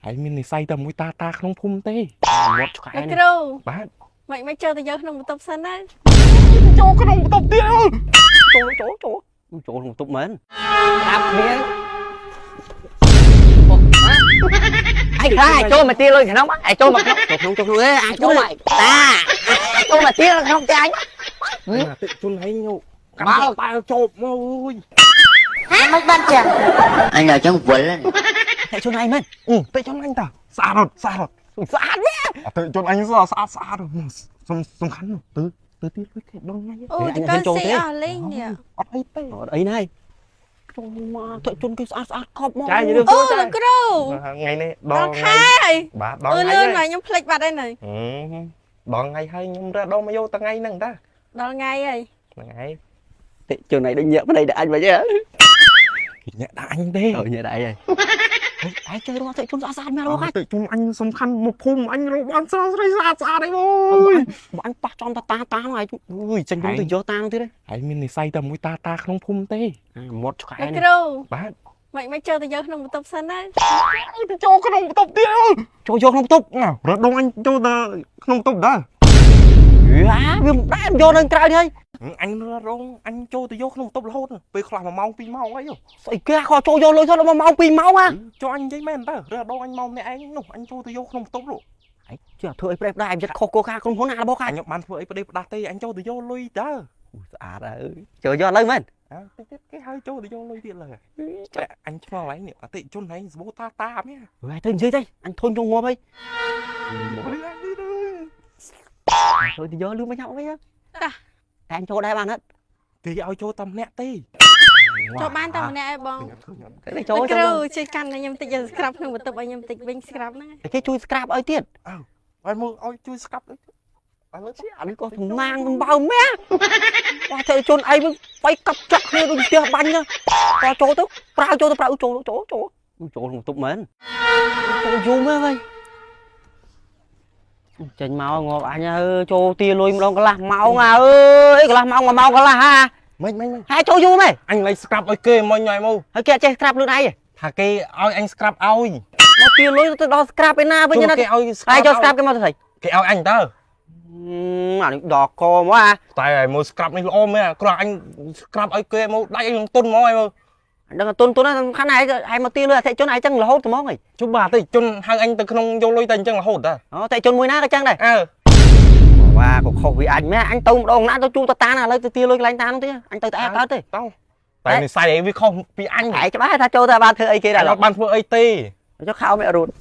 ហើយមាននិស័យតែមួយតាតាក្នុងភូមិទេ មាត់ឆ្កែនេះ លោកគ្រូ បាទ មិនមិនចូលទៅយកក្នុងបន្ទប់សិនណា ចូលក្នុងបន្ទប់ទៀតអើយ ចូលចូលចូលចូលក្នុងបន្ទប់មែនស្ដាប់គ្នា ឯងខ្លាចចូលមកទាលុយក្នុងឯងចូលមក ចូលក្នុងចូលក្នុងអេអាច ចូលមកតាចូលមកទាក្នុងផ្ទះអញ អតិជនហែងញោកាំប៉ាល់ជោបមកអើយ មិនបានចឹង អញដល់ចឹងវល់ តែជនឯងមែន អឺតិជនអញតាស្អាតអត់ស្អាតអត់ ស្អាតមែន អតិជនអញស្អាតស្អាតស្អាតសំសំខាន់ទៅទៅទៀតលុយគេដល់ថ្ងៃ អូតកស៊ីអស់លេងនេះ អត់អីទេ អត់អីណាយចូលមកតែជនគេស្អាតស្អាតកប់មក ចាយរឿង អូលោកគ្រូ ថ្ងៃនេះ ដ ដល់ ល់ខែហើយ បាទដល់ អឺ ថ្ងៃ លឿនមកខ្ញុំភ្លេចបាត់ហើយនេះ ដល់ថ្ងៃហើយខ្ញុំរត់ដល់មកយកថ្ងៃហ្នឹងតា ដល់ថ្ងៃហើយ ហ្នឹងហើយ តិជនឯងដូចញាក់ប្តីដាក់អញវិញហ៎ ញាក់ដាក់អញទេ អូញាក់ដាក់អីហើយឯងចេះរកតិជនស្អាតស្អាតមែនលោក អតិជនអញសំខាន់មកភូមិអញរកបានស្រស់ស្រីស្អាតស្អាតអីអូយ បើអញប៉ះចំតាតាតានោះឯងអើយចេញទៅយកតានោះទៀត ហើយមាននិស័យតែមួយតាតាក្នុងភូមិទេ មាត់ឆ្កែនេះ លោកគ្រូ បាទ មិនមិនចូលទៅយកក្នុងបន្ទប់សិនណា ទៅចូលក្នុងបន្ទប់ទៀតអើយ ចូលយកក្នុងបន្ទប់ ណារត់ដងអញចូលទៅក្នុងបន្ទប់ដែរ អាវាមិនដែរយកនៅក្រៅនេះហើយ អញរត់ដងអញចូលទៅយកក្នុងបន្ទប់រហូតពេលខ្លះ1ម៉ោង2ម៉ោងអី ស្អីគេខចូលយកលុយទៅដល់1ម៉ោង2ម៉ោងហ่ะ ចូលអញនិយាយមែនតើរត់ដងអញមកម្នាក់ឯងនោះអញចូលទៅយកក្នុងបន្ទប់លោក ឯងជឿធ្វើអីប្រេះដែរឯងចិត្តខុសគោលការណ៍ក្រុមហ៊ុនណារបស់ខា អញបានធ្វើអីប្រទេសផ្ដាស់ទេអញចូលទៅយកលុយតើ ស្អាតហើយចូលយកឥឡូវមែន អើតិចទៀតគេហៅចូលទៅយកលុយទៀតលើតែអញឆ្ងល់ឯងនេះអតិជនឯងសបោតាតាមែន ហើយទៅនិយាយទៅអញធុញចង់ងាប់ហើយចូលទៅយកលឿនមកញ៉ាំអីតាតែអញចូលដែរបានអត់ គេឲ្យចូលតែម្នាក់ទេ ចូលបានតែម្នាក់ឯងបង ទៅចូល លោកគ្រូជួយកាន់ឲ្យខ្ញុំតិចយកស្ក្រាប់ក្នុងបន្ទប់ឲ្យខ្ញុំតិចវិញស្ក្រាប់ហ្នឹង គេជួយស្ក្រាបឲ្យទៀត ឲ្យមើលឲ្យជួយស្កាប់ឥឡូវ អានេះក៏សំណាងសំបើមែនបាទទៅជនឯងវិញបៃកាប់ចាក់គ្នាដូចផ្ទះបាញ់ណាតចូលទៅប្រើចូលទៅប្រើចូលចូលចូលចូលក្នុងបន្ទប់មែនចូលយូរមែនហើយចេញមកងាប់អញអើចូលទាលុយម្ដងកន្លះម៉ោងអើយកន្លះម៉ោង1ម៉ោងកន្លះហា មិនមិនមិន ហើយចូលយូរមែន អញឡៃស្ក្រាបឲ្យគេមិញឲ្យមក ហើយគេអត់ចេះស្ក្រាបខ្លួនឯង ថាគេឲ្យអញស្ក្រាបឲ្យ មកទាលុយទៅដល់ស្ក្រាបឯណាវិញណា គេឲ្យស្ក្រាប ហើយចូលស្ក្រាបគេមកទៅស្អី គេឲ្យអញតើ អានេះដល់កមកអា តែឲ្យមើលស្ក្រាបនេះល្អមែនគ្រាន់អញស្ក្រាបឲ្យគេមកដាច់អញទុនហ្មងឲ្យមើល ដឹងទុនទុនណាសំខាន់ឯងឯងមកទាលុយអតិជនឯងចឹងរហូតហ្មងហី ជុំបាទទេជនហៅអញទៅក្នុងយកលុយតែអញ្ចឹងរហូតតើ អូអតិជនមួយណាក៏ចឹងដែរ អើ វ៉ាក៏ខុសវាអញមែនអញទៅម្ដងណាទៅជួបតតាណាឥឡូវទៅទាលុយកន្លែងតានោះទៀតអញទៅតែកើតទេ តែនិស័យអីវាខុសពីអញ ឯងច្បាស់ថាចូលតែបានធ្វើអីគេដែរ អត់បានធ្វើអីទេ ចុះខោមិនរត់